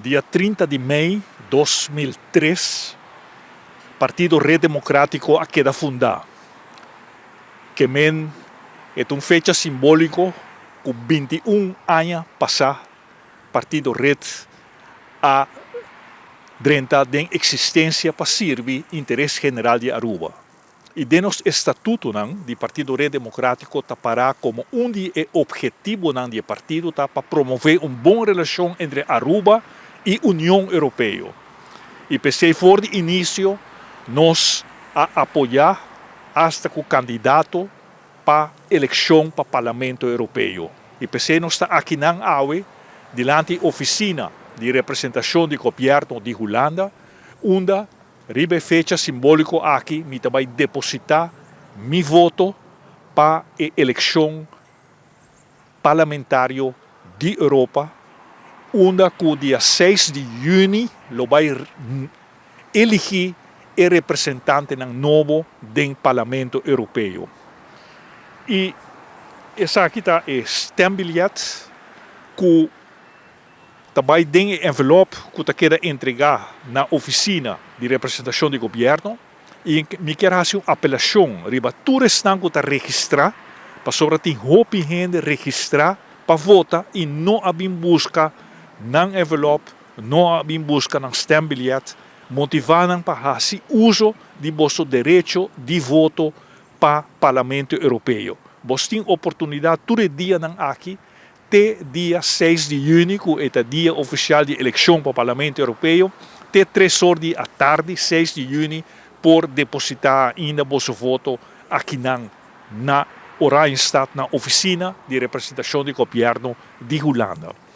Dia 30 di mei 2003, Partido Red Democratico a keda funda. Ke men e ta un fecha simbolico cu 21 aña pasa Partido Red a drenta den existencia pa sirbi interes general di Aruba. Y den nos estatutonan di Partido Red Democratico ta para como un di e obhetivonan di e partido ta pa promove un bon relacion entre Aruba y Union Europeo. Y p'esey for di inicio nos a apoya hasta cu candidato pa eleccion pa Parlamento Europeo. Y p'esey nos ta akinan awe dilanti oficina di representacion di gobierno di Hulanda, unda riba e fecha simbolico aki mi ta bay deposita mi voto pa e eleccion parlamentario di Europa, unda cu dia 6 di juni lo bay eligi e representantenan nobo den Parlamento Europeo. Y esaki ta e stembiljet cu ta bay den e envelop cu ta keda entrega na oficina di representacion di gobierno. Y mi kier haci un apelacion riba tur esnan cu ta registra, pasobra tin hopi hende registra pa vota y no a bin busca nan envelop, no a bin busca nan stembiljet. Motiva nan pa haci uso di boso derecho di voto pa Parlamento Europeo. Bos tin oportunidad tur e dianan aki te dia 6 di juni, cu e ta dia oficial di eleccion pa Parlamento Europeo, te 3 or di atardi, 6 di juni, por deposita ainda boso voto akinan na Oranjestad, na oficina di representacion di gobierno di Hulanda.